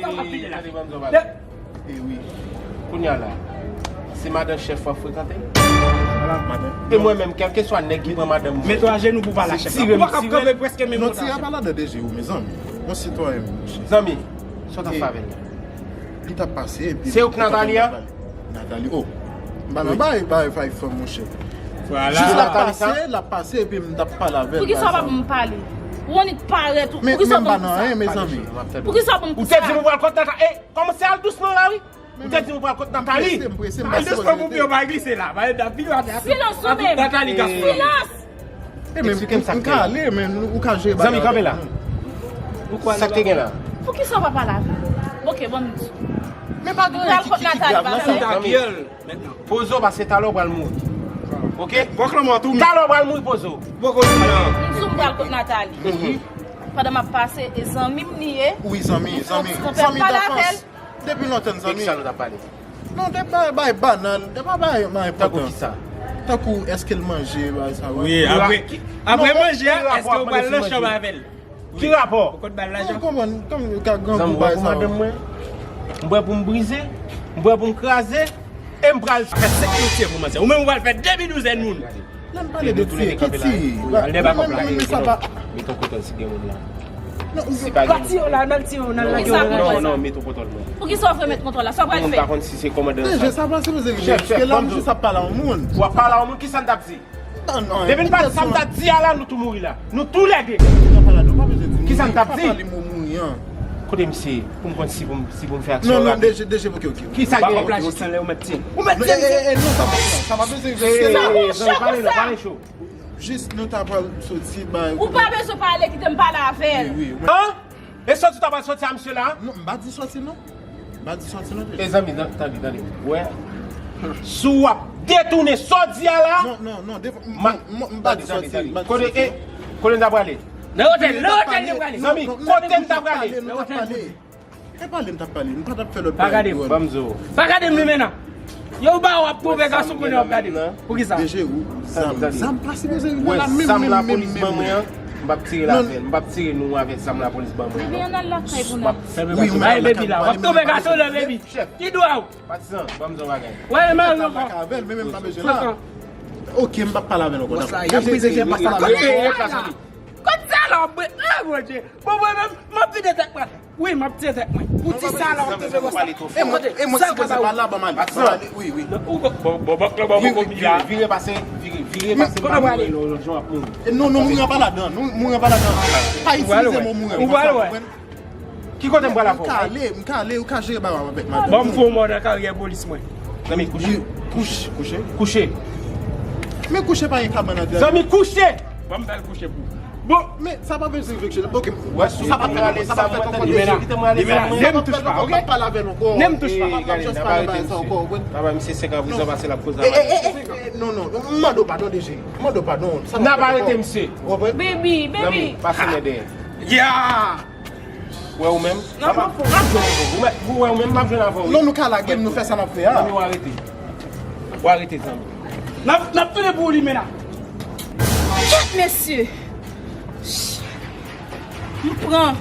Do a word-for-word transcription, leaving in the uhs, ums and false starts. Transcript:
sa w ap pede la. Tande, tande, tande, tande. E wi. Kounye a la, se madanm chèf w ap frekante? Madanm. E mwen menm, kèlkeswa nèg ki pran madanm mwen. Mete w ajenou pou w pale a chèf la. Ou pa kab kanpe prèske menm kote a. Non, tire pa ladan de je ou, mezanmi. Yon sitwayen, monchè. Zanmi, sa w t ap fè avè l? Li t ap pase, epi... Se ou k Nathalie a? Nathalie, oh. M pa nan bay, bay, bay fanm, monchè. Vwala. Jis l ap pase, l ap pase, epi m t ap pale avè l. Poukisa w pa pou m pale? Ou annik parèt, ou, poukisa w pou m pou sa? Poukisa w pou m pou sa? Ou te di m ou pral kont Nathalie. Ey, kòmanse al dousman la, wi. Ou te di m ou pral kont Nathalie. Al dousman pou pye w pa glise la. Silans ou menm. Silans. Eksplike m sa k te ye. Zanmi, kanpe la. Sa k te gen la? Poukisa w pa pale avè l? Ok, bon, m di. Men pa gen anyen ki, ki grav nan sa. Zanmi, poze w, paske talè w pral mouri. Ok? Talè w pral mouri, poze w. M di w m pral kont Nathalie. Pandan m ap pase, e zanmi m li ye. Wi, zanmi, zanmi, zanmi d'anfans. Depi lontan, zanmi. De kisa nou t ap pale? Non, de bay, bay banal, de pa bay, bay enpòtan. Tankou kisa? Tankou èske l manje, bay sa, wi. Wi, apre, apre manje a, èske ou pral nan chanm avè l? Ki rapò? Ou konn ba l lajan? Ou konprann, kòm yo ka grangou bay sa, wi. Zanmi, ou wè pou madanm mwen? M prè pou m brize, m prè pou m kraze, e m pral fè senk minit pou manzè. Ou menm ou pral fè de bi douzèn moun. Lè n pale de tiye, ki tiye? Al dèyè bakòp la. Mete yon koutèl si gen moun la. Si pa gen moun. Pati yo la, n al tiye yo, n al lage yo. Non, non, mete yon kontwòl mwen. Poukisa w vle met kontwòl la? Sa w pral fè? Moun pa konn si se kòmandan sa. Sa pa sipoze rive. Chèf, chèf, ban m di w. Chèf, m ap pale a yon moun. W ap pale a yon moun, kisa n t ap di? Depi n pale sa m t ap di a la, nou tou mouri la. Nou tou lè de. Kisa n t ap di? Kote misye? Pou m konn si pou m, si pou m fè aksyon rapid. Non, non, deje, deje, ok, ok. Kisa gen? Bakòp la jis anlè, ou mèt tiye m. Ou mèt tiye m, mesye. Non, sa pa, sa pa bezwen rive. Sa pa cho konsa. Pale cho. Jis nou ta pral soti bay. Ou pa bezwen pale, kite m pale avè l. Wi, wi. An? E soti w ta pral soti a misye la? Non, m pa di soti non. M pa di soti non. Mezanmi, tande, tande. Wè. Si w ap detounen sa w di a la. Non, non, non, m pa di soti. Kote, e, kote n ta prale? Nan otèl, nan otèl nou prale. Zanmi, kote n ta prale? Nan otèl. E pale m t ap pale, m pa t ap fè lòt bagay. Pa gade m. Ban m di w. Pa gade m li menm nan. Yo ba w ap twouve gason kounye w ap gade m. Poukisa? De je ou, zam, zam pa sipoze rive la menm, menm, menm, menm. M p ap tire l avè l. M p ap tire nou avè zam lapolis ban mwen. Baby, ann al lakay pou n al. Wi, ou mèt al lakay pou n al. Baby, la w ap tonbe gason nan, baby. Ki dwa w? Patizan, ban m di yon bagay. Wè, mari ankò. Avè l, men menm pa bezwen la. Ok, m p ap pale avè l ankò. Bòs la, y ap brize fè pa sa la. Kot salòp, ah, Bondye. Bon, mwen menm, m ap vide tèt mwen. Wi, m ap tire tèt mwen. Pou ti salòp, te fè bòs la. E mwen, e mwen ki sipoze pa la, ban m ale. Wi, wi. Bon, bon, bon, bon, bon, bon, vire, vire pase, vire, vire pase, pa mouri, lòt jan w ap mouri. Non, non, mouri an pa ladan, non, mouri an pa ladan. Pa itilize mo mouri an. Ou pral wè. Ki kote m pral avè w? M ka ale, m ka ale, ou ka jere bagay avèk madanm. Ban m fè yon mò nan karyè polis mwen. Zanmi, kouche. Kouche. Kouche. Kouche. Men kouche pa yon kabann nan. Zanmi, kouche! Ban m fè l kouche pou. Bon, men sa pa bezwen reflechi. Ok, sa pa fèt ankò, sa pa fèt ankò deja. Kite m ale, kite m ale. Limena, ne m touche pa, ok? Ne m touche pa. N ap just pale bagay sa ankò, ou konprann? Papa, misye senk an prizon pase l ap koze avè misye. Non, non, m mande w padon deja. M mande w padon. N ap arete misye. Ou konprann? Baby, baby. Pase men dèyè. Yeah! Wè ou menm? Papa, m ap jwenn avè w. Ou wè ou menm, m ap jwenn avè w. Non, nou ka lage m, nou fè sa n ap fè a. Zanmi, w arete. W arete, zanmi. N ap, n ap tounen pou ou, Limena. Kèt, mesye! M pran.